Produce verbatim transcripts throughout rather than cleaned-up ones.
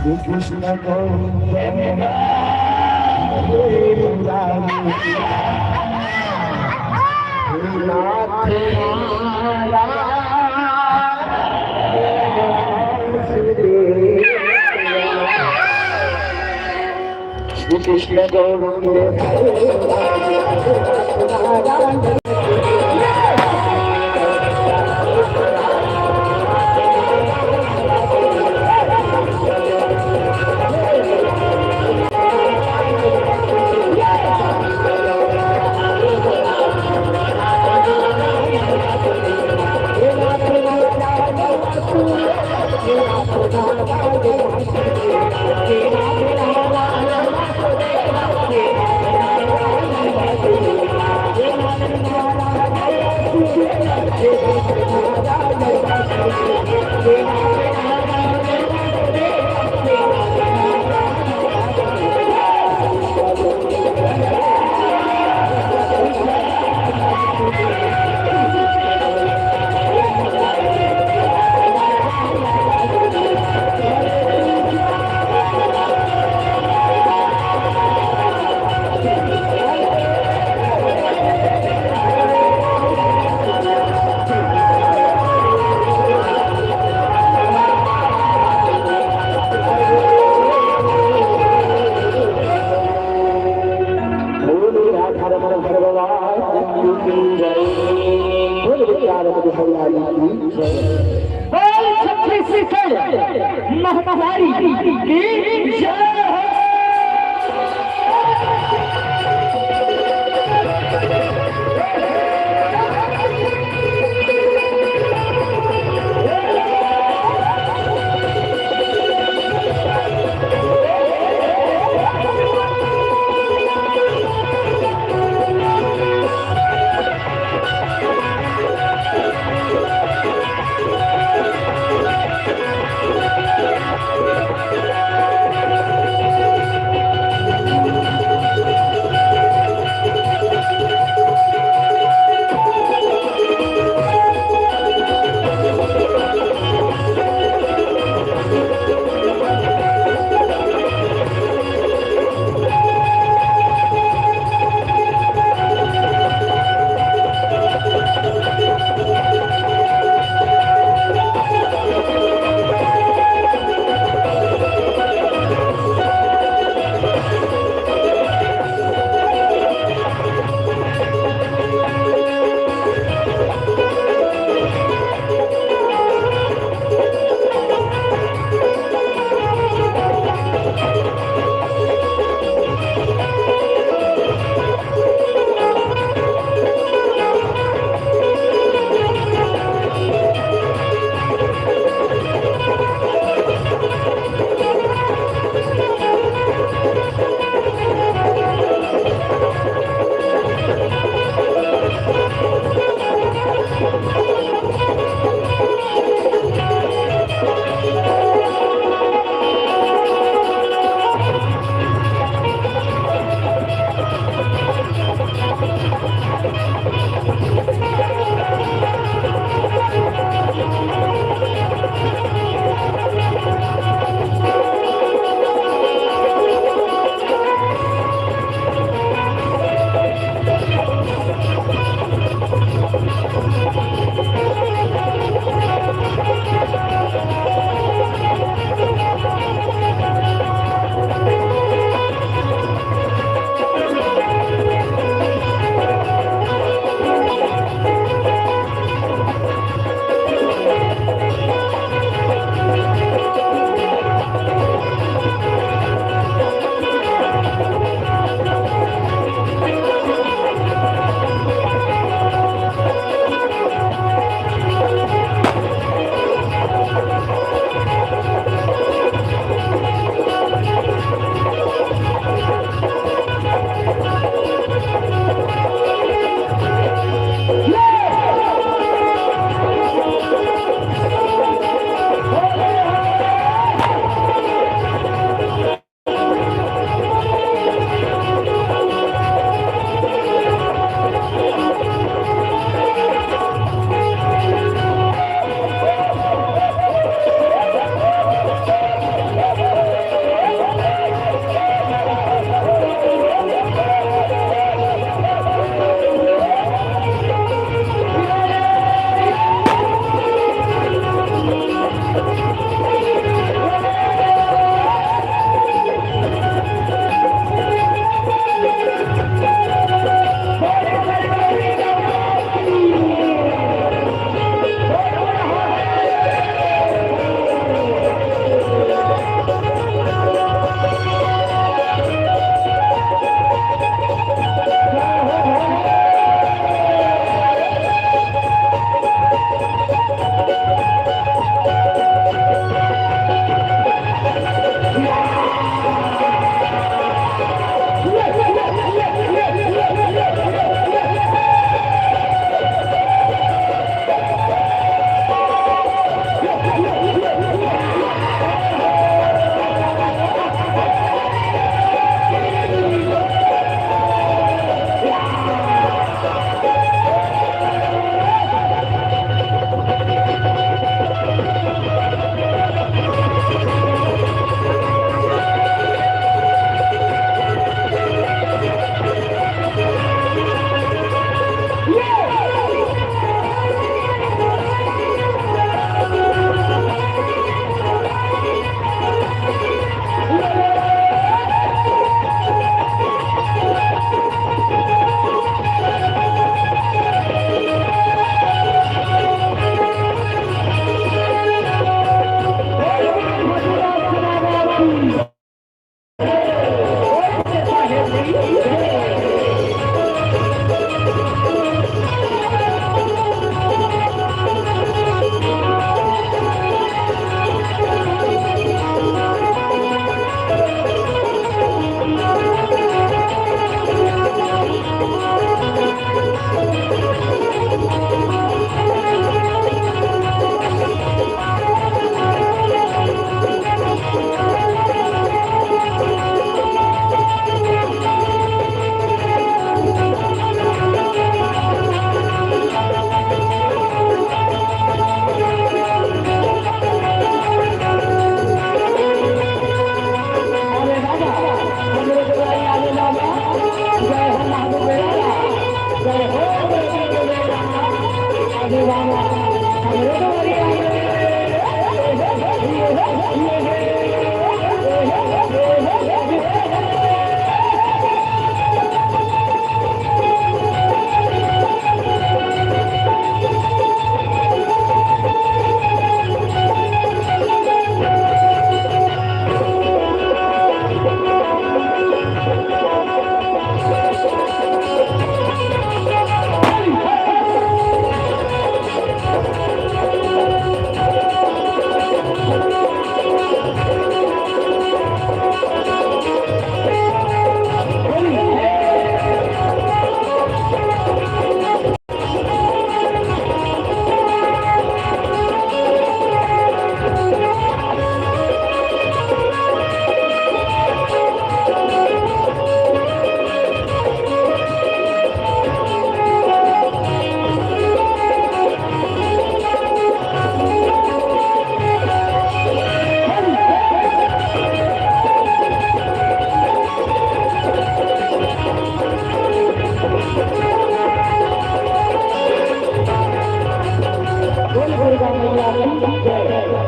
कृष्ण गोविंद मुरारी नाथ नारायण वासुदेव। कृष्ण गोविंद। बोलो राधा रमण भगवान की जय। बोलो राधा रमण भगवान की जय। बोल छत्तीसगढ़ महतारी की जय हो।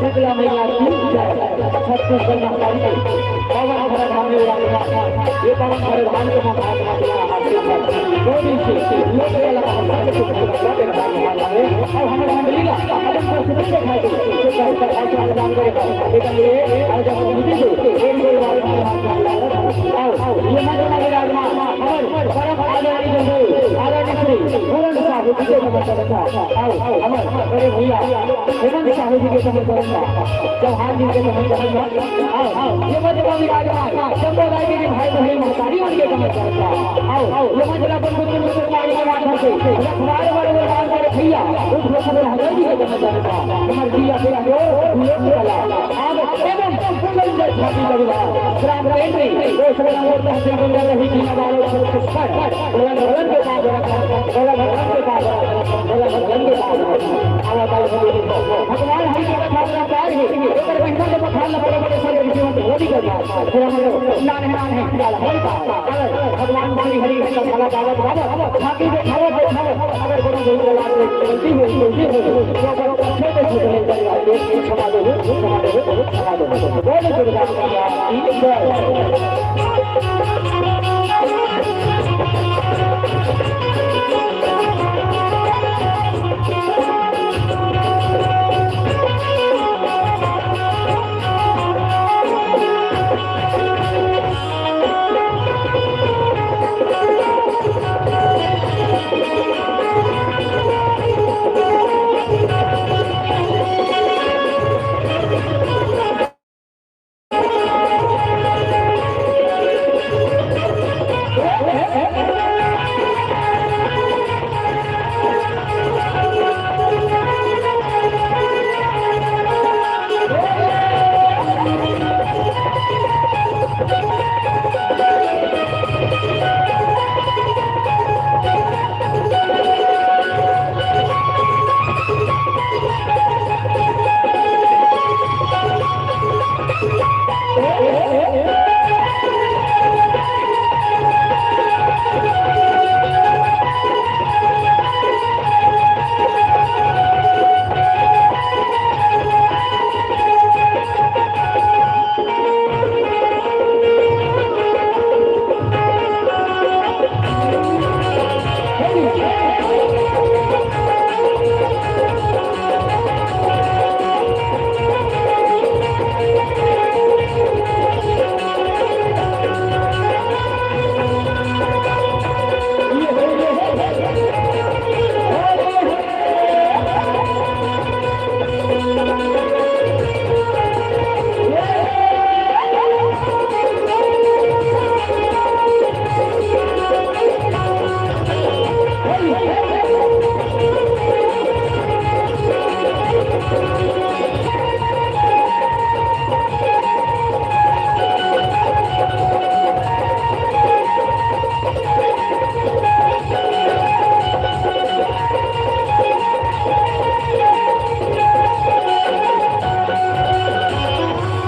शीतला मैया की जय। छत्तीसगढ़ महतारी के पावन भरे धाम में विराजमान, ये पावन भरे धाम के महात्मा के आशीर्वाद। दो दिन से लोग ये लगा हम सब कुछ करते रहते हैं। और हमें मंडली का अपन को सुकून दिखाई दे, तो कहीं पर ऐसा आयोजन करे, लेकिन ये आयोजन समिति को एक दो बार आओ, ये मंच में विराजमान हमारे परम आदरणीय जगदीश, आदरणीय श्री पूरन साहू जी के नमस्कार। आओ, आओ, हमर बड़े भैया हेमंत साहू जी के नमस्कार। चौहान जी के नमस्कार। आओ, आओ, ये मंच में विराजमान शंभू राय जी के भाई बहन महतारी उनके नमस्कार। आओ, आओ, ये मंच में अपन बुजुर्ग बुजुर्ग के माध्यम से रखवार बड़े बड़े भैया उप हजारी जी के नमस्कार। हमारे भैया के जो लोग वाला, आप एवं फूलन जय छाती परिवार, ग्राम केंद्री, वो सगला मोर तहसील गुंडा रही, जीना बारो छत्तीसगढ़, बलम बलम के पास रखा, बलम बलम के पास रखा, बलम बलम के पास रखा। आवा ताऊ भगवान हरि के कथा में उतार है, ओकर महिमा के बखान ला बड़े बड़े संत ऋषि मुनि होली कर रहा। फिर हम लोग नान नान है, डाल हरि का, अगर भगवान श्री हरि का भला गावत गावत, छाती देखावत देखावत, अगर कोनो भूल गलती हुई, गलती हुई, तो अगर छोटे छोटे क्षमा दो, क्षमा दो, क्षमा दो। बोल दुर्गा मैया की जय।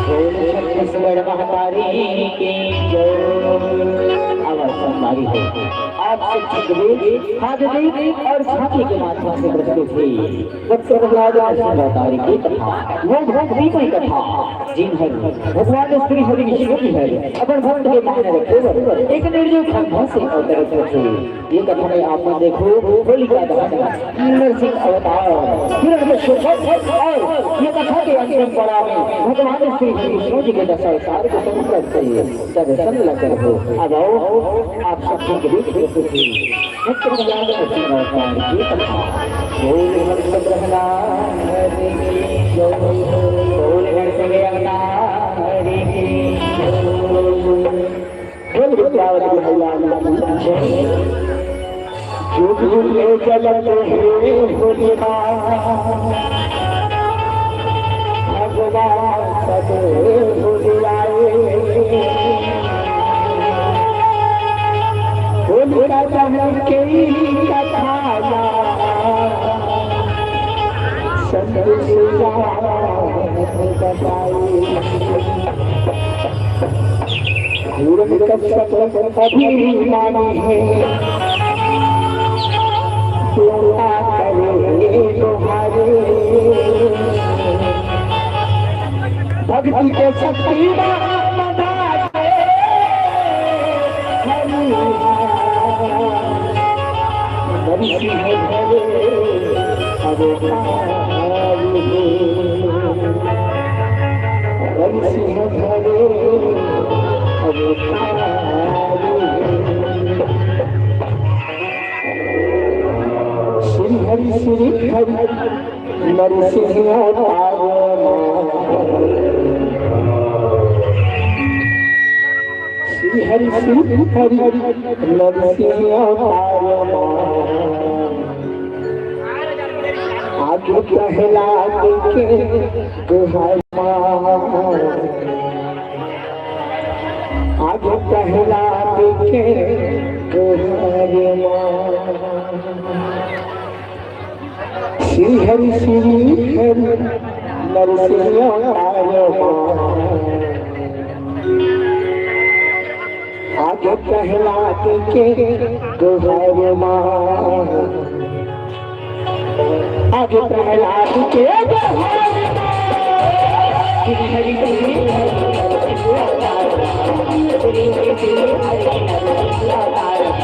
बोल छत्तीसगढ़ महतारी की जय। आवाज संभारी हो। आप सब छंद भी, खाद भी और झांकी के माध्यम से प्रस्तुत हुई। भक्त प्रहलाद नरसिंह अवतारी की कथा, वो भक्ति की कथा, जिन्हें भगवान श्री हरि विष्णु जी है अपन भक्त के माने रखे वर एक निर्जीव खंभा से अवतरित हुए। ये कथा में आप मन देखो, होलिका दहन, नरसिंह अवतार, हिरण्य और ये कथा के अंतिम पड़ाव में भगवान श्री हरि विष्णु जी के दशावतार को संकट से दर्शन लग हो। अब आओ, आप सबको गरीब देखो। भक्त प्रहलाद नरसिंह अवतार की कथा। बोल भक्त प्रहलाद हरि की जय, बोल भक्त प्रहलाद हरि की जय। बोल विद्यावती भगवान की जय। जुग जुग जलत हे होलिका, भगवान सब भुलाए। होलिका दहन के कथा संत सुजान बताए। हिरण्यकश्यप अभिमानी है, लंका करे भक्ति के शक्ति में मना के हरि हरि सिंह धरे अवतार हे। हरि सिंह धरे अवतार हे। श्री हरि श्री हरि नरसिंह अवतार मा। श्री हरि श्री हरि नरसिंह अवतार मा। आगे प्रहलाद के गुहार मा। आगे प्रहलाद के गुहार मा। श्री हरि श्री हरि नरसिंह अवतार मा। आगे प्रहलाद के गुहार मा। आगे प्रहलाद के गुहार मा। श्री हरि श्री हरि नरसिंह अवतार मा। श्री हरि श्री हरि नरसिंह अवतार मा।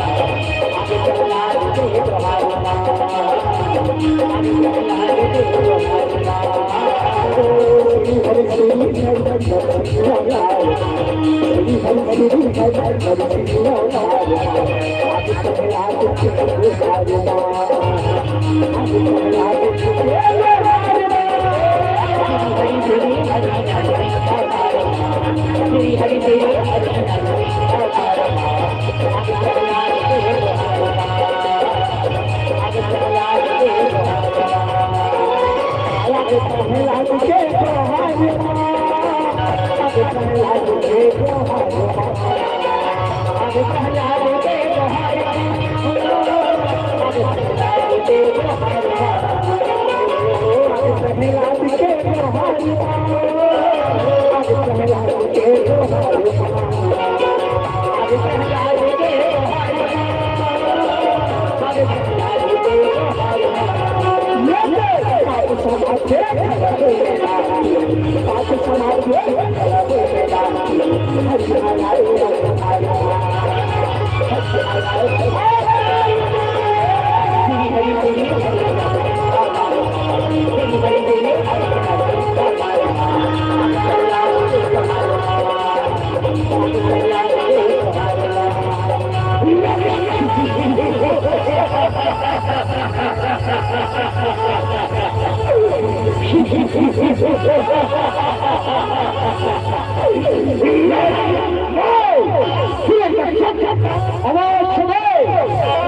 आवाज सुनाओ,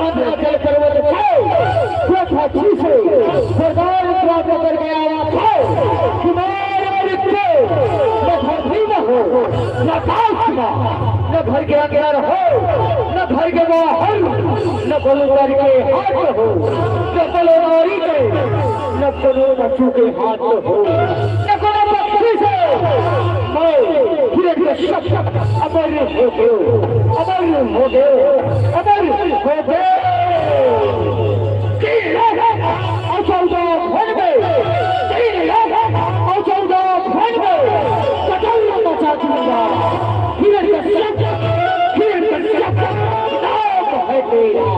मंदराचल पर्वत को, जो धरती से वरदान प्राप्त करके आया था, तुम्हारे मृत्यु न धरती में हो, न आकाश में, न घर के अंदर हो, न घर के बाहर, न बलुदारी के हाथ हो, न बलुदारी के, न कोनो बच्चों के हाथ हो, न कोनो बच्ची से। मैं हिरण्यकश्यप अमर हो गयो, अमर हो गयो, अमर हो गयो। तीन लाख और चौदह भवन में, तीन लाख और चौदह भवन में कदम मचा दूंगा। हिरण्यकश्यप, हिरण्यकश्यप नाम है मेरा,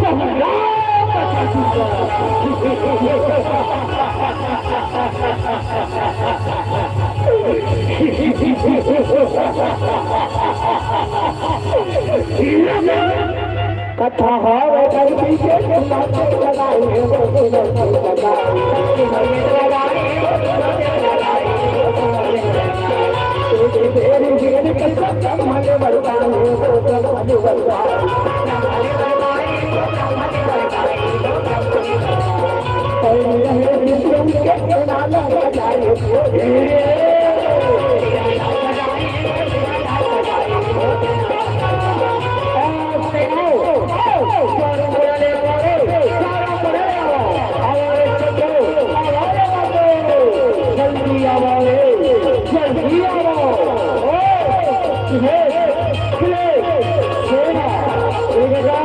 कहला मचा दूंगा। कथा हवे गलती के, नाचे लगाई, नाचे लगाई। तेरी गिर के सब मन बरसाए, मन बरसाए। जल्दी आवा रे, जल्दी आवा। ओ, हे, हे, सेना, एक हजार।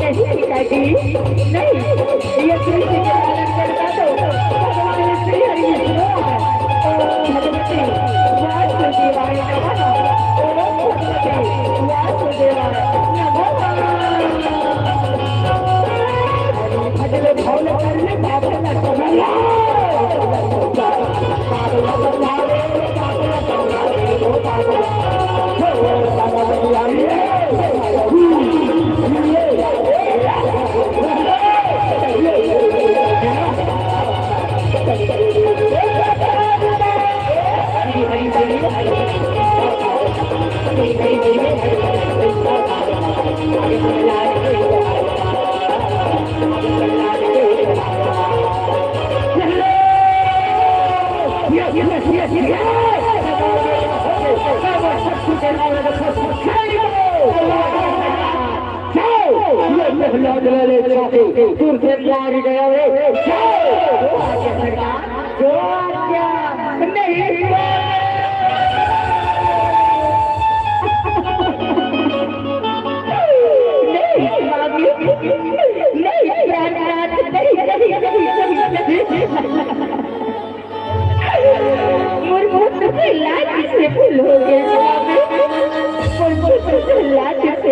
नहीं पिताजी, नहीं। ये तुलसी के पालन करता तो भगवान श्री हरि विष्णु है। ओम भगवती वासुदेवाय नमः। ओम भगवती वासुदेवाय नमः। भजन भवन करने बाबा का समझ।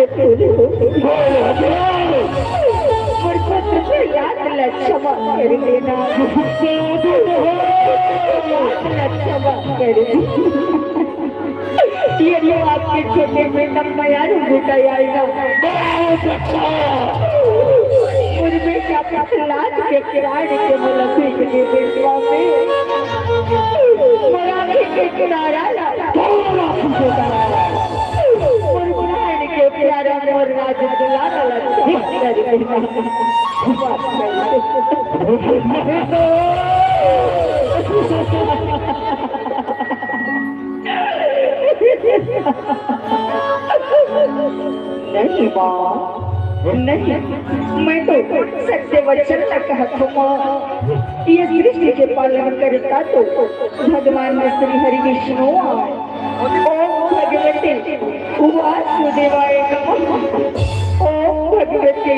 मोर पुत्र प्रहलाद ला क्षमा कर देना। प्रहलाद ला क्षमा कर देना। ये जो आपके छोटे बेटा मयारू बेटा आएगा। मोर बेटा प्रहलाद के प्राण के मुलाकात के बेटवा में मराठी के किनारा ला। मोर प्राण के प्यारा मोर राजा दुलारा ला। नहीं माँ, नहीं, मैं तो सत्य वचन ला कहत हूँ माँ। ये सृष्टि के पालन करता तो भगवान श्री हरि विष्णु आए। ओम भगवते वासुदेवाय नमः। ओम भगवते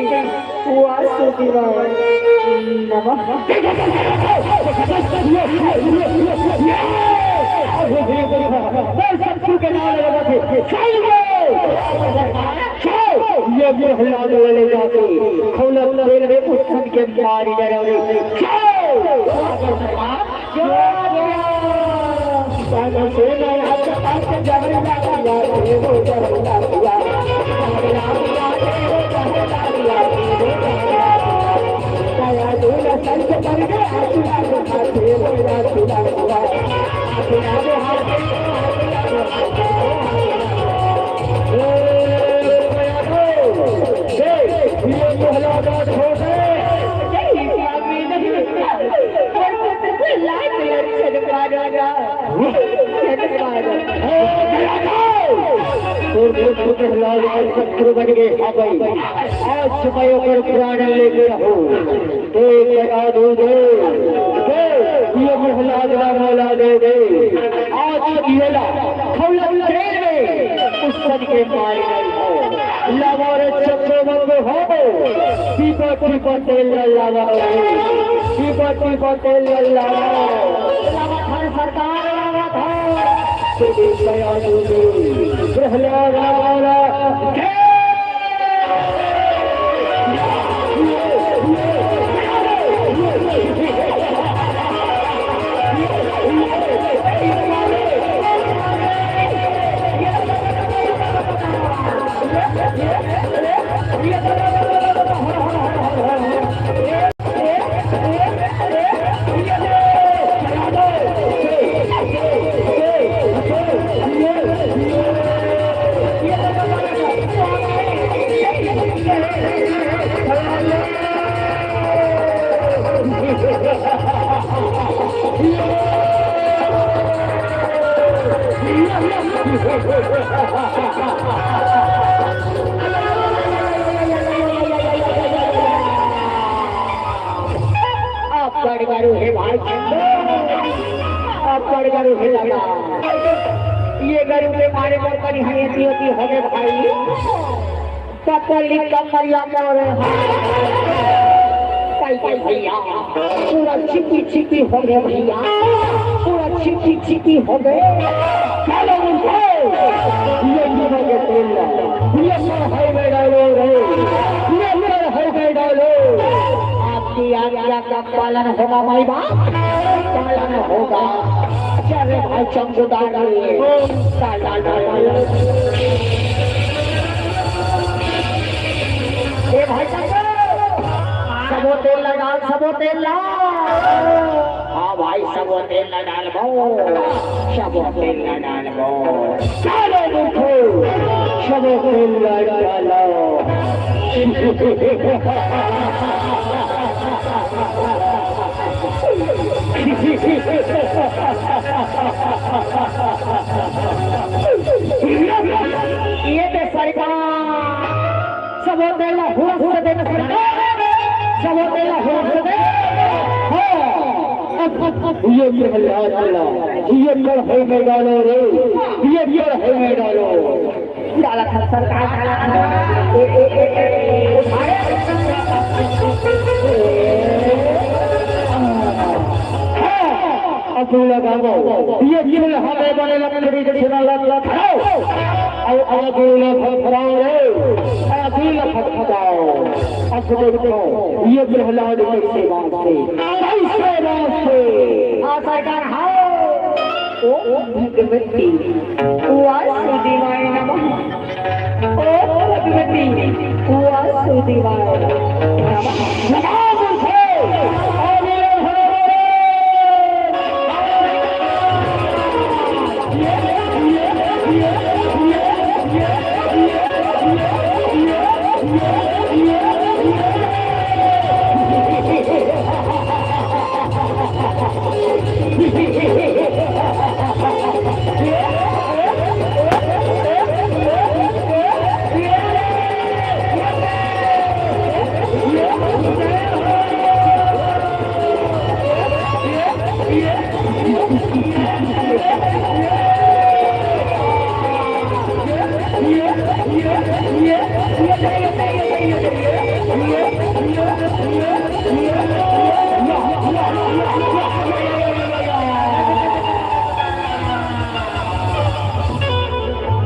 वासुदेवाय नमः। ये प्रहलाद वाले जाके खौलत तेल में उस सन के मारी डरावे। तोर पुत्र प्रहलाद आज शत्रु बन गए, हाँ भाई, आज मैं ओकर प्राण लेके रहूं। तो एक बता दो दे, दे, ये प्रहलाद ला मौला दे दे। आज ये ला, खौलत तेल में उस सन के मारी नहीं हो। लावा रे चंदो बंदो हो, पीपा पीपा तेल ला लावा रे, पीपा पीपा तेल ला लावा। लावा थार सरकार लावा था। तो एक बता दो दे, प्रहलाद वाला अब्बड़ गरु हे भाई, अब्बड़ गरु हे लगा। ये गरु के मारे मोर कनी हयती होती होगे भाई। पतली कमरिया मोरे हाथ। पाई पाई भैया, पूरा चिपी चिपी होगे भैया, पूरा चिपी चिपी होगे। चलो उठो, ये लोगों के तेल, ये पर हाईवे डालो रे, ये पर हाईवे डालो। आपकी आज्ञा का पालन होगा माई बाप, पालन होगा। चले भाई चमचुदार रे, पालन होगा। ए भाई साहब, सबो तेल ला डाल, सबो तेल ला। हाँ भाई, सबो तेल ला डालबो, सबो तेल ला डालबो। चलो उठो, सबो तेल ला डालो। ये तो सरकार, सबो तेल ला हुरस दे सरकार, सबो तेल ला हुरस दे। हाँ, अब, अब, अब ये प्रहलाद वाला, ये कढ़ाई में डालो रे, ये कढ़ाई में डालो। डाला था सरकार, डाला था। ए, ए, ए, ए, उठाए। हाँ, अब लगाओ। ये चूल्हा में बने लकड़ी के चूल्हा लग, लग, खाओ। और आग लग, फराओ रे। हाथी ला फटकाओ। अब देखो, ये प्रहलाद कैसे बांचते, कैसे बांचते। हाँ सरकार, हाँ। ओम भगवती वासुदेवाय नमः। ओम भगवती वासुदेवाय नमः।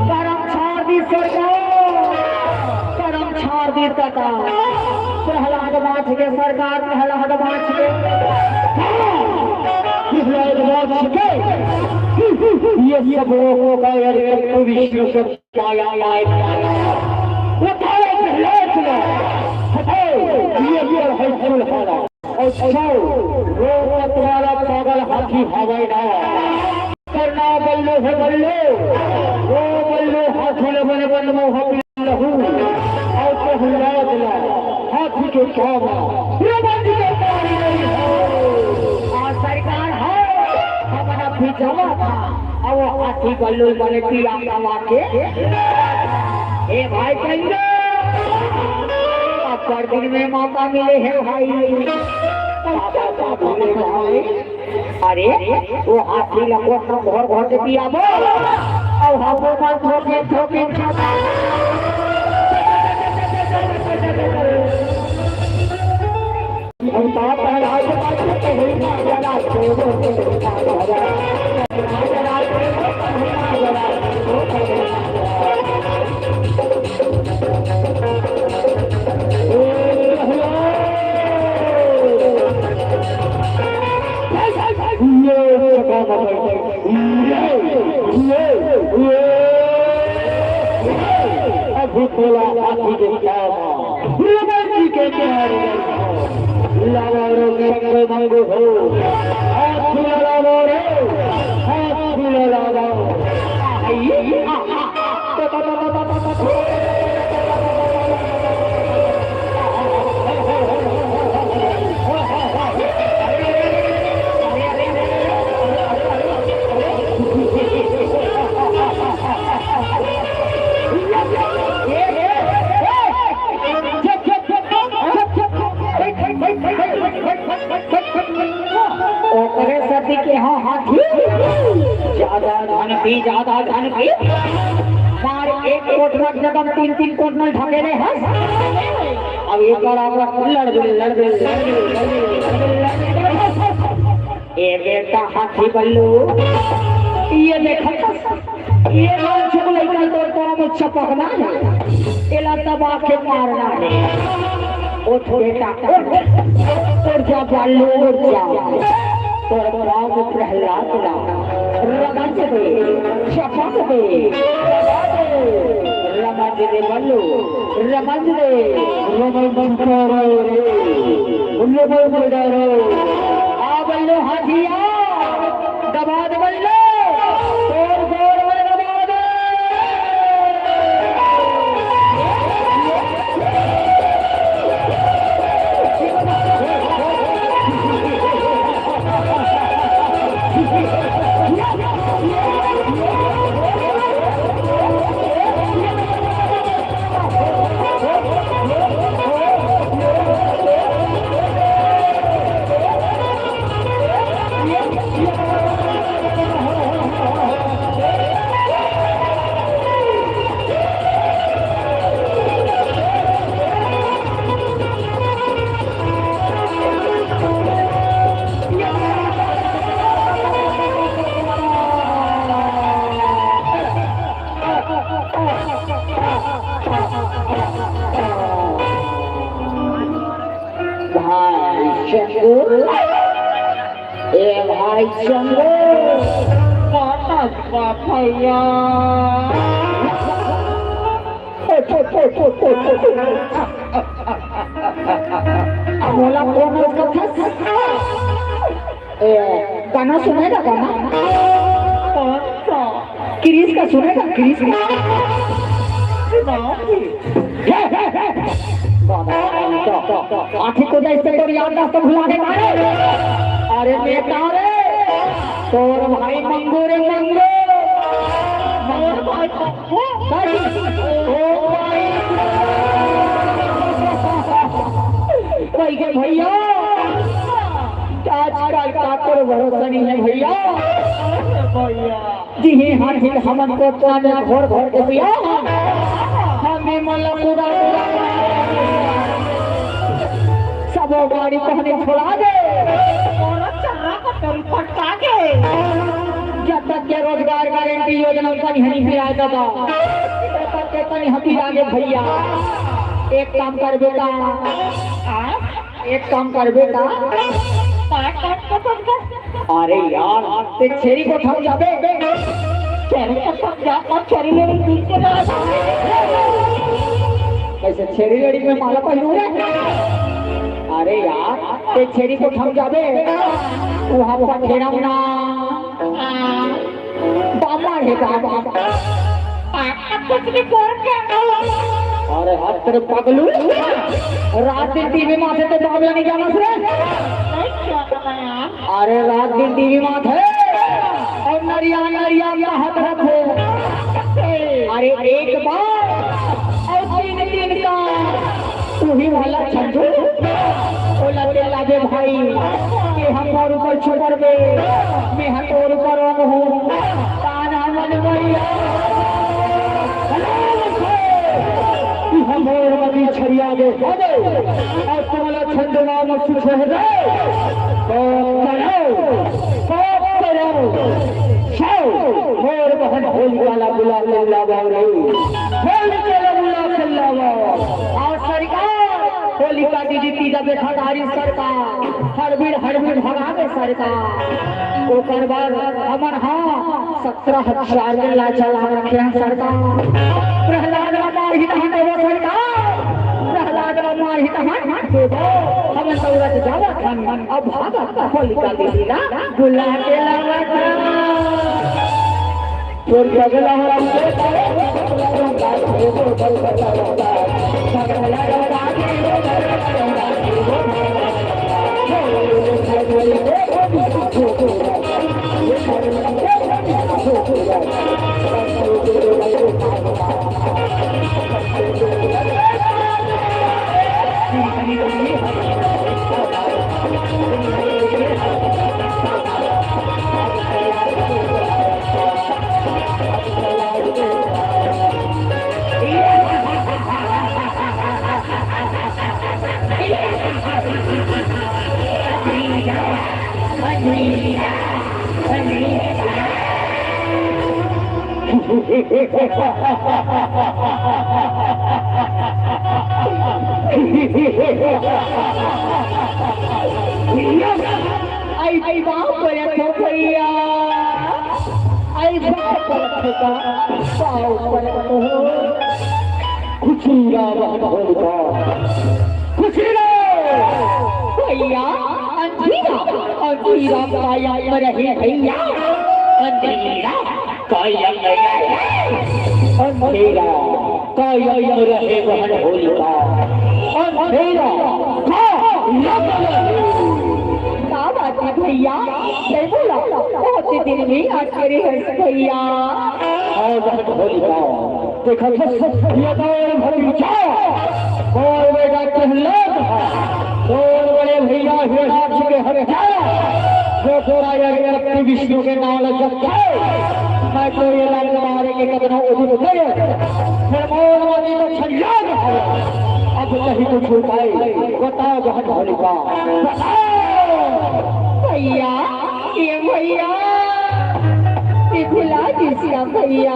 करम छाड़ दी सरकार, करम छाड़ दी सरकार। प्रहलाद बांच के सरकार, प्रहलाद बांच के। प्रहलाद बांच के। ये सब लोगों का यार, एक तो विष्णु से पाया, पाया, पाया। वो पाया प्रहलाद ने। हटाओ, ये, ये है सुलहाना। अच्छा, वो पतवारा पागल हाथी हवाई ना। करना बल्लू है बल्लू, वो बल्लू हाथी लगन बन मोह लहू। और प्रहलाद ला हाथी के काम, प्रबंध के पानी नहीं हो। और सरकार है, हमन अभी जमा था, अब वो हाथी बल्लू बने पिया कमा के। ए भाई कंजो, अब पर दिन में मौका मिले है भाई। पापा, पापा, भाई। अरे, वो हाथी ला कोन ना घर घर दे दिया बो। अब हमो मन थोके, थोके, थोके। हम तो पहला के बात करते हैं ना, जरा से वो, जरा से वो। अभी बोला हाथी के काम, भगवान जी के प्यार। लावा रो शंकर मांगो हो, हाथ खुला लावा रे, हाथ खुला लावा। ओकरे सेती के हो हाथी, ज्यादा धन पी, ज्यादा धन पी। मार एक कोटनल जगह तीन तीन कोटनल ढकेले हस। अब एक बार आप लड़ दे, लड़ दे, लड़ दे, लड़ दे, लड़ दे। ए बेटा हाथी बल्लू, ये देखत ये नानचुक लइका तोर पाँव में चपकना हे, एला दबा के मारना हे। उठ बेटा, उठ, उठ जा बालू, उठ जा। तोर पाँव में प्रहलाद ला रगंज दे, चपक दे, दबा दे। रमंज दे बल्लू, रमंज दे। रमंज करो रे, रमंज करो। आ बल्लू हाथिया। दबाद बल्ले, तोर गोड़ में दबाद। चंगू, ए भाई चंगू, कौन बा भैया? मोला कौन उसका फंस? ए, गाना सुनेगा, गाना? कौन सा? क्रिस का सुनेगा, क्रिस का? सुनाओ फिर। हे, हे, हे। बाबा, तो, तो, तो, आँखी को जैसे तोर याद ना तो भुला दे मारे। अरे बेटा रे, तोर भाई मंगू रे मंगू। मंगू भाई। ओ भाई। भाई के भैया, आजकल काकर भरोसा नहीं है भैया। भैया। जिहे हाथी हमन को ताने घोर घोर के पिया। हमें मलक उड़ा उड़ा। सबो गाड़ी कहने छोड़ा दे। औरत चर्रा का तरी पटका के। जब तक के रोजगार गारंटी योजना का नहीं पिराए दादा, तब तक के तनी हम पिरागे भैया। एक काम कर बेटा, आ? एक काम कर बेटा। का काम कर बेटा? अरे यार, ते छेरी को थम जाबे। छेरी को थम जा, और छेरी लेने दूध के जा। कैसे छेरी लड़ी में माला पहनू रे? अरे यार, ते छेरी को थम जाबे। वहाँ पखेरम ना। बामन हे बामन। कुछ नहीं कर के। अरे हट तेरे पगलू। रात दिन टीवी माथे ते बामला नहीं जाना रे। नहीं जाना यार। अरे रात दिन टीवी माथे। और नरिया नरिया का हाथ रखे। अरे एक बार और तीन तीन का। तू ही वाला छंटू। ओला दिला दे भाई। कि हम और ऊपर छुपर दे। मैं हम और ऊपर हूँ। ताना मन मैया। कि हम और मती छरिया दे। अरे, और तुम्हारा छंद नाम सुख है रे। तो करो, तो करो। जाओ, मोर बहन होलिका ला बुला के लावा रे। होलिका ला बुला के लावा। और सरकार, होलिका दीदी तीजा देखा तारी सरकार। हड़बीड़, हड़बीड़ भगा दे सरकार। ओकर बाद हमन हाँ सत्रह हजार के लाचा ला रखे हैं सरकार। प्रहलाद ला मार ही नहीं देबो सरकार। प्रहलाद ला मार ही नहीं देबो। हमन दौड़त जावत हन, अब भागत होलिका दीदी ला बुला के लावत हन। तोर पगला हो आई बाप रे तो भैया, आई बाप रे तो, बाप रे तो। खुशी राम होलिका, खुशी रे। भैया, अंधेरा, अंधेरा कायम रहे भैया, अंधेरा कायम रहे। अंधेरा कायम रहे बहन होलिका, अंधेरा कायम रहे। का बात है भैया, जय बोला, बहुत दिन में याद करे हैं भैया। हाँ बहन होलिका, देखत हस, ये दौर भर विचार। और बेटा प्रहलाद, और बड़े भैया हिरणाक्ष के हत्या, जो तोरा यार शक्ति विष्णु के नाम लग जाए, मैं तो ये लाल मारे के कदम उदित करे। फिर मोर वाली तो छलिया है। अब नहीं कुछ उपाय, बताओ बहन होलिका, बताओ। भैया, ये भैया, ये भुला दिस का भैया।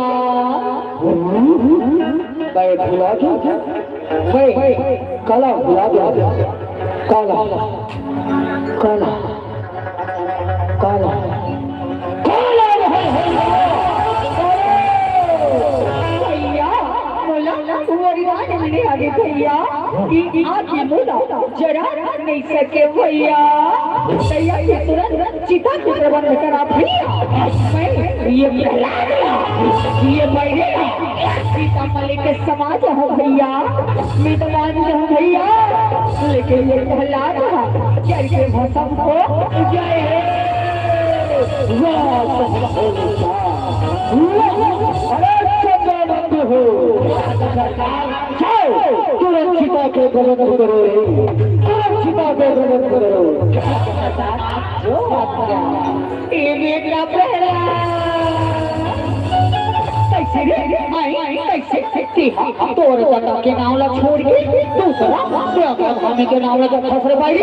मैं भुला दूं? मैं काला भुला दूं? काला। काला, काला, काला है, है, है। भैया, मोला वरदान मिले आगे भैया, कि आगे मोला जरा नहीं सके भैया। भैया के तुरंत चिता के प्रबंध करा भैया। मैं ये प्रहलाद, ये बैरी, सीता मलिक के समाज हो भैया, मैं तो मान जाऊं भैया, लेकिन ये प्रहलाद करके भसम हो जाए। वाह, वाह, वाह। अरे चंद्रमंत हो, जाओ, तुरंत चिता के प्रबंध करो रे, तुरंत चिता के प्रबंध करो। जो बात किया। ए बेटा प्रहलाद, कैसे रे? आई, आई, कैसे? तेहा तोर दादा के नाव ला छोड़ के दूसरा बेटा भाभी के नाव ला जब फंस रे भाई।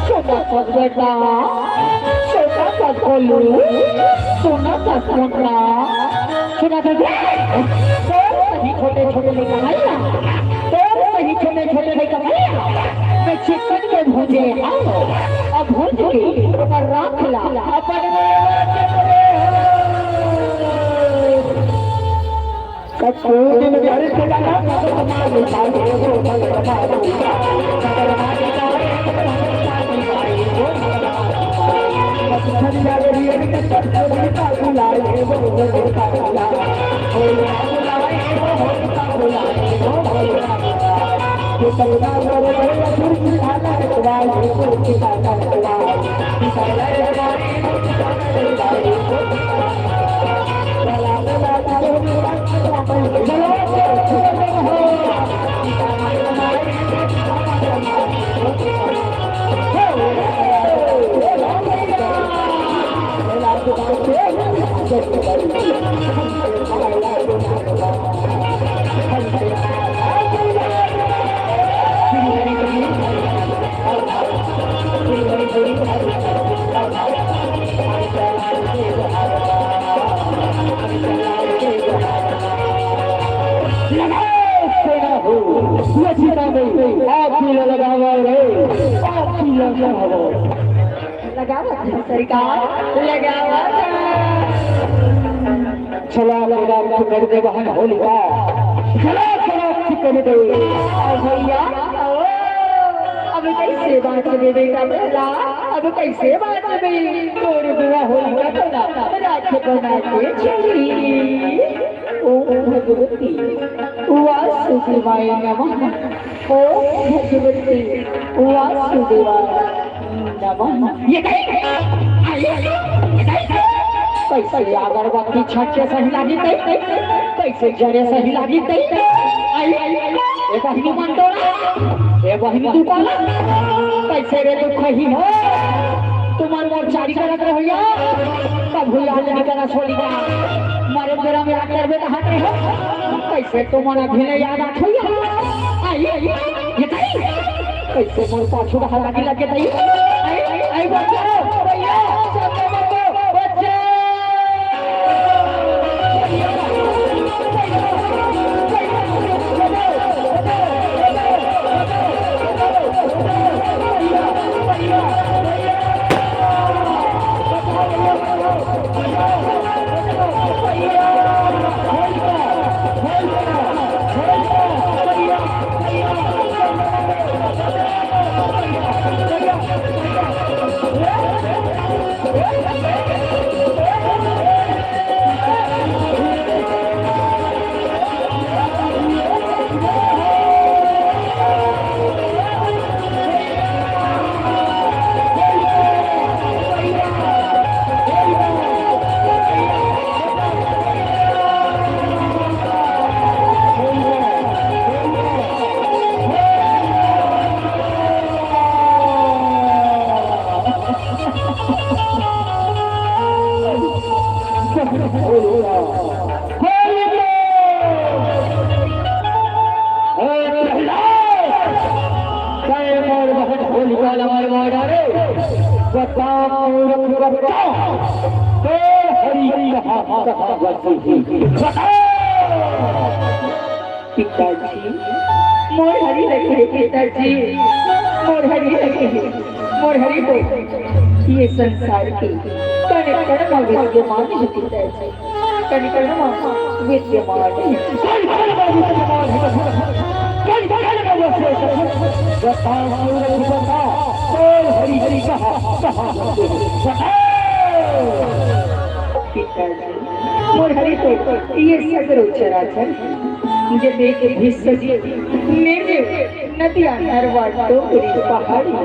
छोटा सा बेटा, छोटा सा गोलू, सोना सा सोना, सुना दे। तोर सही छोटे छोटे नहीं कमाइया, तोर सही छोटे छोटे नहीं कमाइया। मैं चिकन के भूजे आओ, अब भूज के और राख ला अपन। कपूर में घर चला ना। लगाओ सेना हो, ये सीता नहीं, आप भी लगाओ रे, आप भी लगाओ। लगावत हन सरकार, लगावत हन। चला, चला, तू कर दे बहन होलिका। चला, चला, तू कर दे। आओ भैया, आओ। अब कैसे बाँचबे बेटा प्रहलाद, अब कैसे बाँचबे? तोर बुआ होलिका तोला राख बना के चली। ओम भगवती वासुदेवाय नमः। ओम भगवती वासुदेवाय नमः। ये कहीं, आई, ये कहीं, कैसे अगरबत्ती छक्के सही लागी तई, कैसे जरे सही लागी तई, आई, ये बहिनी मन तोरा, ये बहिनी तू काला, कैसे रे तू खही हो, तुमन मोर चारी करत रहोया, कभू याद नहीं करना छोड़ी का, मारे मेरा मेरा करबे कहाँ नहीं हो, कैसे तुमन अभी नहीं याद आत होया, आई, आई, ये कहीं, कैसे मोर पाछू डहर आगे लगे तई? आई, आई, आई, बचाओ, भैया, बचाओ, बचाओ। ए प्रहलाद, तैं मोर बहन होलिका ला मार मार डारे। बता मूर्ख, बता, तोर हरि कहाँ, कहाँ बसे हे? बता। पिताजी, मोर हरि लगे हे, पिताजी, मोर हरि लगे हे। मोर हरि तो ये संसार के कण कण म विद्यमान हे पिताजी, कण कण म विद्यमान हे। कण कण म विद्यमान हे, कण कण म वसे हे। बताओ सूरज बता, तोर हरि हरि कहाँ, कहाँ वसे हे? बताओ। पिताजी, मोर हरि तो ये सगरो चराचर, जते के भिसजी, मेरे नदिया, नरवा, डोंगरी, पहाड़ी,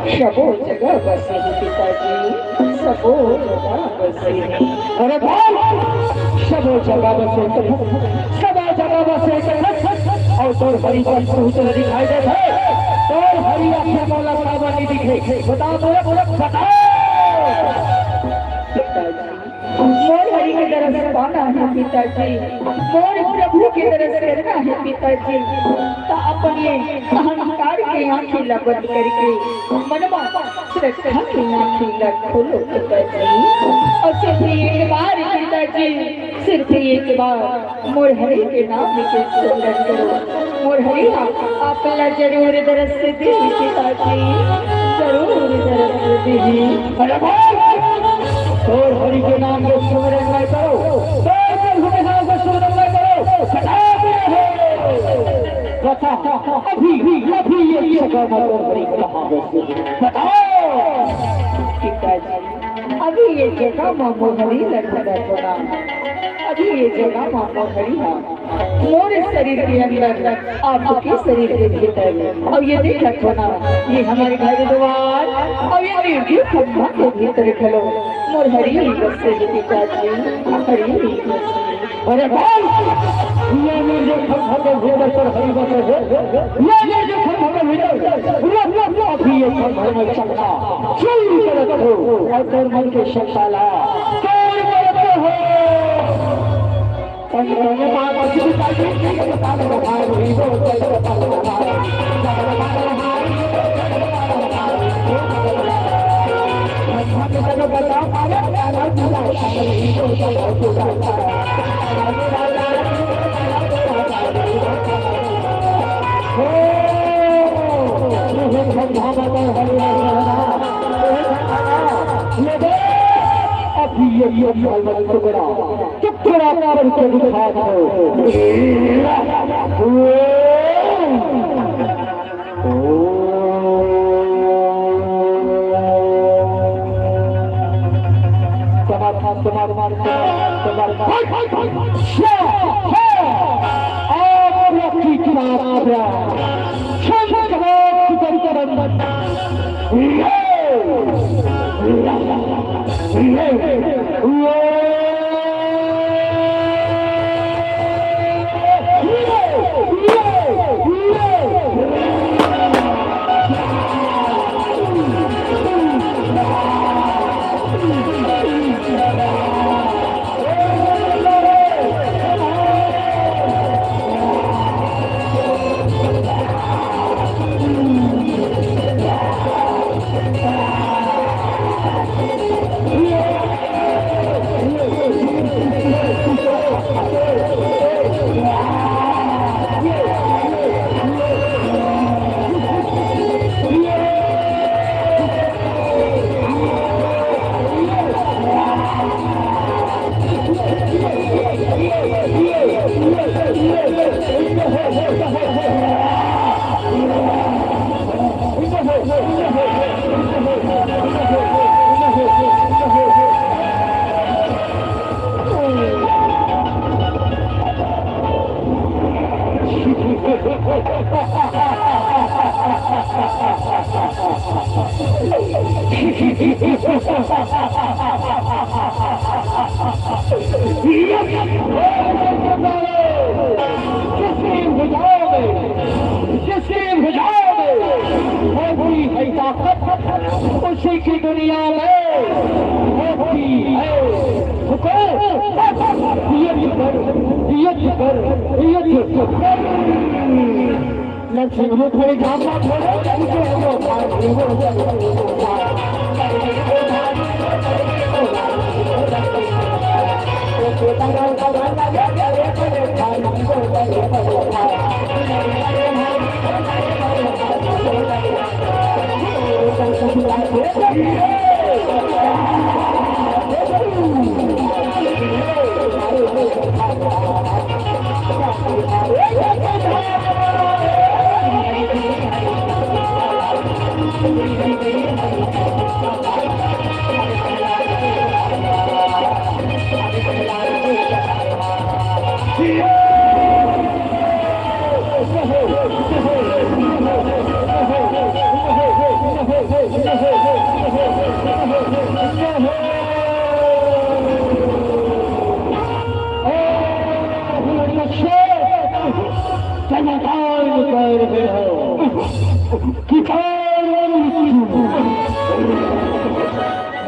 सबो जगह बसे हे पिताजी, सबो जगह बसे हे। अरे बोल, सबो जगह बसे हे, सबो जगह बसे हे। अउ तोर हरि पंचभूत ल दिखाई देत हे, तोर हरि आखिर मोला काबर नइ दिखे? बता, बोल, बोल, बता। पिताजी, मोर हरि के दरस पाना हे पिताजी, मोर प्रभु के दरस करना हे पिताजी। त अपन ये अहंकार के आँखी ला बंद करके मन म श्रद्धा के आँखी ला खोलो पिताजी। अउ सिर्फ एक बार पिताजी, सिर्फ एक बार मोर हरि के नाम के सुमिरन करो। मोर हरि ह आप ला जरूर दरस देही पिताजी, जरूर दरस देही। अरे बोल! तोर हरि के नाम के सुमिरन नइ करो, तोर प्रभु के नाम के सुमिरन नइ करो। बता, बता, अभी, अभी ये जगह म तोर हरि कहाँ हे? बताओ। पिताजी, अभी ये जगह म मोर हरि ल ढूंढत हों ना, अभी ये जगह म मोर हरि ह मोर शरीर के अंदर, आपके शरीर के भीतर, अउ ये देखत हों ना, ये हमर घर दुवार, अउ ये निर्जीव खंभा के भीतर घलो मोर हरि बसे हे पिताजी, हरि बसे हे। अरे बोल, ये निर्जीव खंभा के भीतर तोर हरि बसे हे, ये निर्जीव खंभा के भीतर, रुक, रुक, रुक, अभी ये खंभा में चकना चूर करत हों, अउ तोर मन के शंका ला दूर करत हों। अभी ये, ये, ये टुकड़ा, टुकड़ा करके दिखा दो। समाधान, समाधान, समाधान, समाधान। स्वाहा। ओम प्रकृति मात्रा। छंद कवच करम। जिसकी भुजाओं में, जिसकी भुजाओं में होती है ताकत, उसी की दुनिया में होती है हुकूमत। युद्ध कर, युद्ध कर, युद्ध कर। लक्ष्मी थोड़ी घाम ना छोड़ो,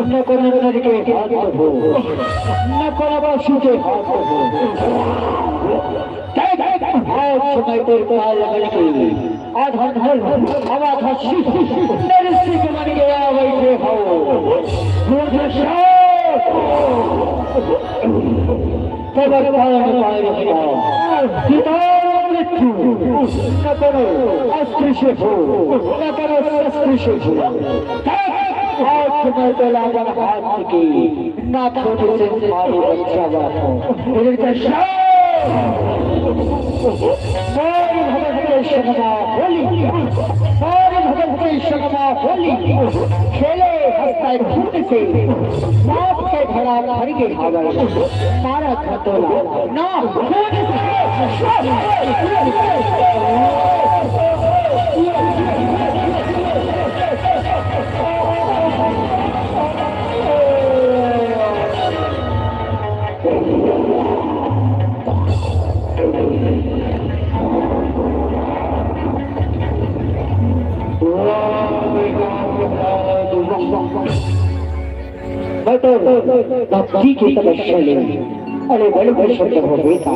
न कोनो नर के हाथ हो, न कोनो पशु के हाथ हो। आज समय पर काल लगन के आधा धन, आधा शिव, मेरे सिख मन के आवे के हो। मुझे शांत। तब काल पाए रखा। पिता मृत्यु, न करो अस्त्र से हो, न करो शस्त्र से हो। आज मैं तो लागन हाथ की ना खोटे से मारो बच्चा बापो। इनका शांत। सारी भगत के शर्मा होली, सारी भगत के शर्मा होली। खेले हंसता खून से, सांप के घड़ा भर के हावल। मारा खतोला ना। मैं तो भक्ति की तपस्या ले, अरे बल भूषण हो बेटा।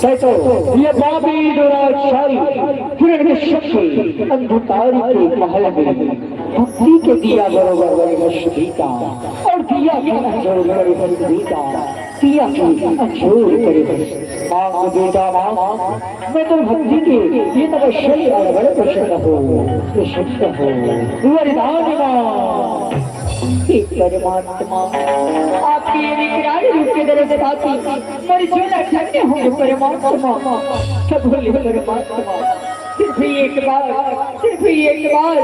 तै तो ये पापी दुराचारी हिरण्यकश्यप के अंधकार के महल में भक्ति के दिया बरोबर बने हर्ष बेटा, और दिया के अंजोर बने हर्ष बेटा। पिया की अंजोर करे। मांग बेटा मांग, मैं तो भक्ति के ये तपस्या अड़बड़ प्रसन्न हो, प्रसन्न हो। वरदान मांग। हे परमात्मा, आपके ये विकराल रूप के दर्शन पाके मोर जीवन धन्य हो गए परमात्मा। सब बोले परमात्मा। सिर्फ एक बार, सिर्फ एक बार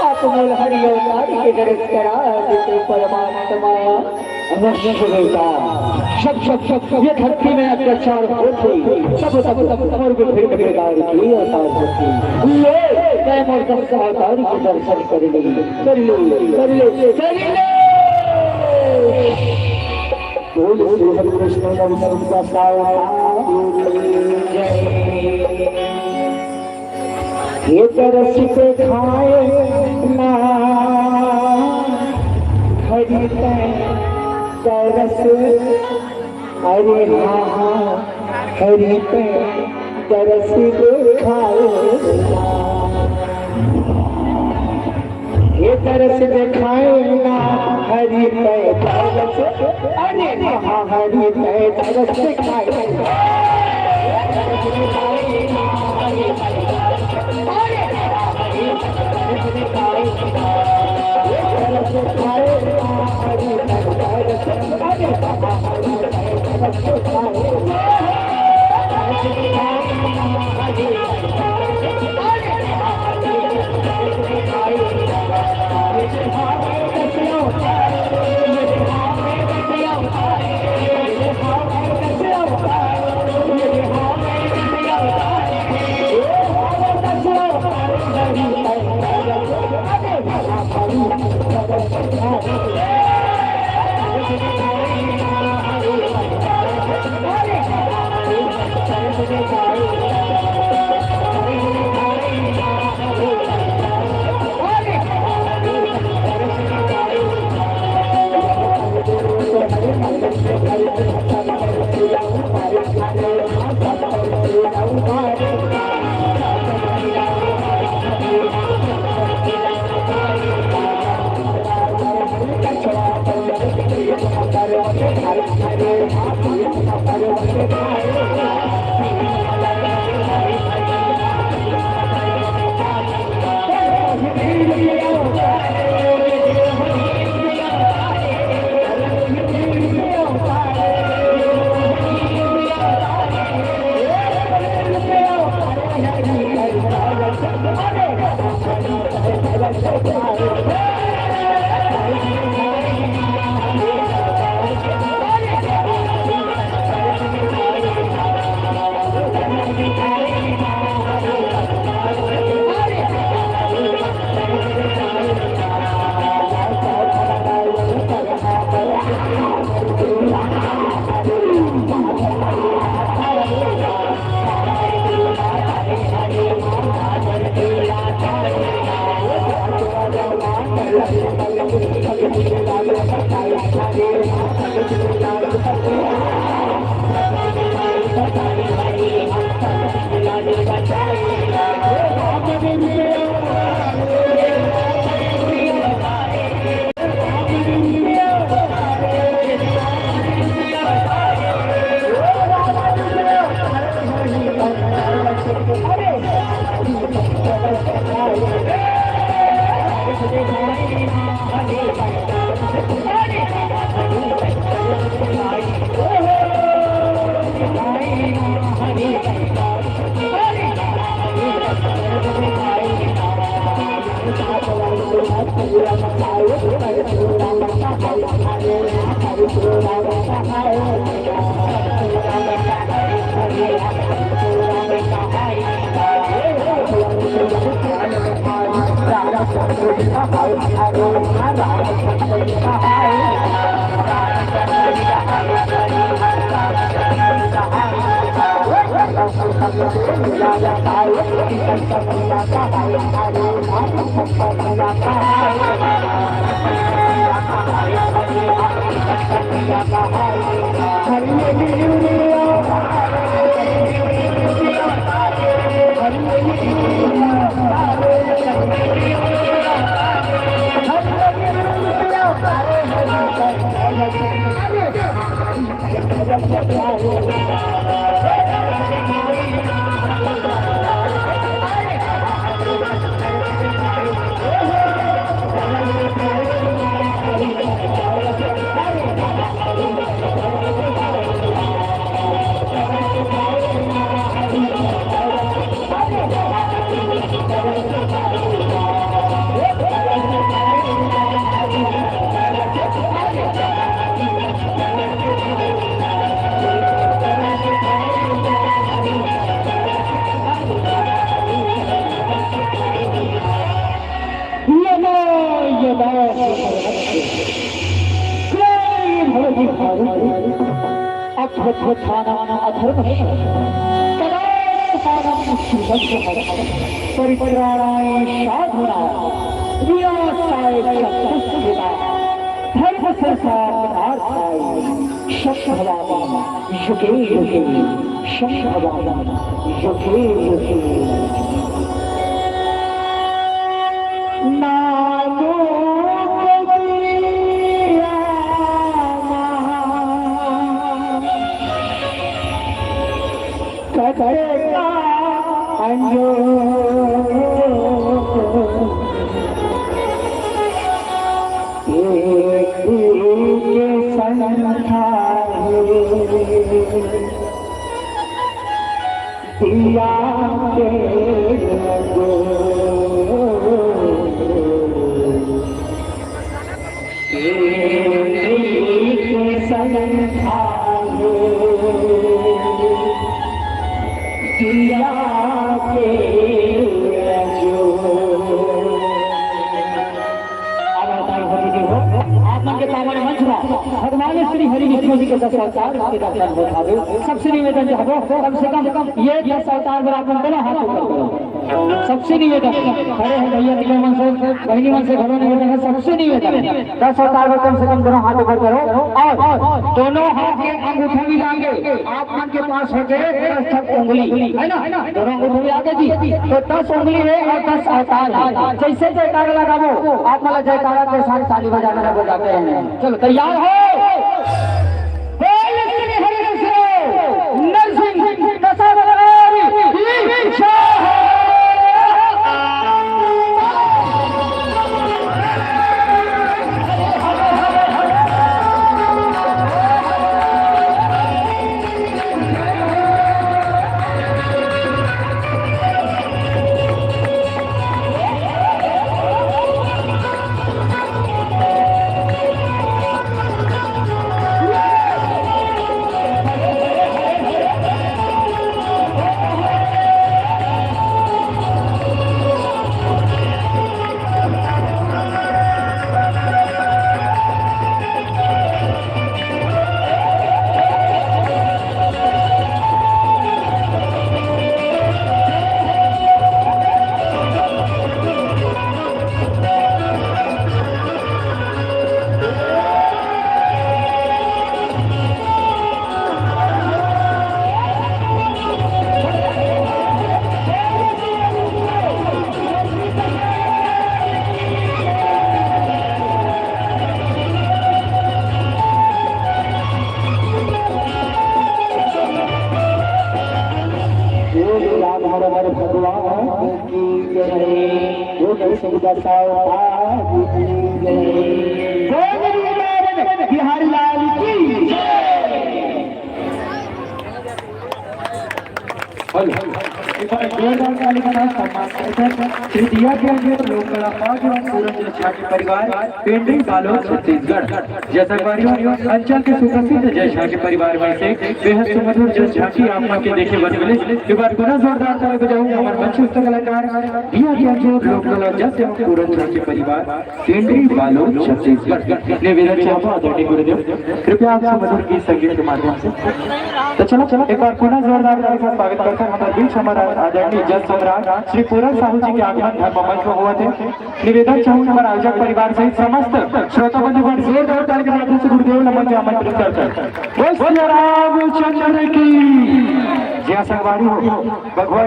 आप मोल हरि अवतार के दर्शन करा देते परमात्मा। अवश्य बेटा, सब, सब, सब, सब ये धरती में अत्याचार होथे, सब, सब, सब मोर विभिन्न प्रकार के अवतार होथे। ले, मैं मोर दस अवतार के दर्शन कर ले, कर ले, कर ले, कर ले। बोल श्री हरि कृष्ण हरि कृष्ण का जय। ये तरस पे खाए ना हरि तै तरस, अरे हाँ हाँ हरि तै तरस पे खाए ना। ये तरस दिखाए ना हरि तै तरस, अरे हाँ हरि तै तरस दिखाए। यदा यदा ग्लानिर्भवति भारत अभ्युत्थानम् अधर्मस्य तदात्मानं सृजाम्यहम्। परित्राणाय साधूनां विनाशाय च दुष्कृताम्। धर्म संस्थापनार्थाय संभवामि युगे युगे। संभवामि युगे युगे। नानो कबीरा महा कटे का अंजो। एक के संख्या है दिया के अंजो। आप मन के सामने मंच में भगवान श्री हरि विष्णु जी के दस अवतार के दर्शन हो जावे। सबसे निवेदन चाहबो, कम से कम ये दस अवतार बर आप मन दोनों हाथ ऊपर करो। सबसे निवेदन, खड़े हैं भैया, भैया मन से, बहनी मन से घलो निवेदन है, सबसे निवेदन, दस अवतार में कम से कम दोनों हाथ ऊपर करो और दोनों हाथ के अंगूठा भी लागे आप मन के पास होके दस ठक उंगली, है ना? दोनों अंगूठा भी आगे जी, तो दस उंगली है और दस अवतार है। जैसे जयकारा लगाबो, आप मन ला जयकारा के साथ ताली बजाना है, बजाते हैं। चलो, तैयार हो? बोल श्री हरि विष्णु नरसिंह दशावतार की जय हो। की जय। बोल सुखदास साहब की जय। बोल वृंदावन बिहारी लाल की जय। हेलो। एक बार जोरदार ताली के साथ सम्मान करते हैं श्री दिया के अंजोर लोक कला पाठ एवं पूरन जैन झांकी परिवार, पेंड्री बालोद, छत्तीसगढ़। जय संगवारी हो, अंचल के सुप्रसिद्ध जैन झांकी परिवार में से बेहद सुमधुर जैन झांकी आप मन के देखे बर मिले। एक बार पुनः जोरदार ताली बजाऊं हमर मंचस्थ कलाकार दिया के अंजोर लोक कला जैन एवं पूरन झांकी परिवार, पेंड्री बालोद, छत्तीसगढ़। निवेदन चाहूंगा आदरणीय गुरुदेव, कृपया आप सुमधुर गीत संगीत के माध्यम से। तो चलो, चलो, एक बार पुनः जोरदार ताली के साथ स्वागत करते हैं हमारे बीच हमारा आदरणीय जस सम्राट श्री पूरन साहू जी के आगमन धर्म मंच में हुआ थे। निवेदन चाहूंगा हमारे आयोजक परिवार सहित समस्त श्रोता बंधुगण जोरदार ताली के माध्यम से गुरुदेव नमन के आमंत्रित करते हैं। बोल सिया रामचंद्र की जय। संगवारी हो, भगवान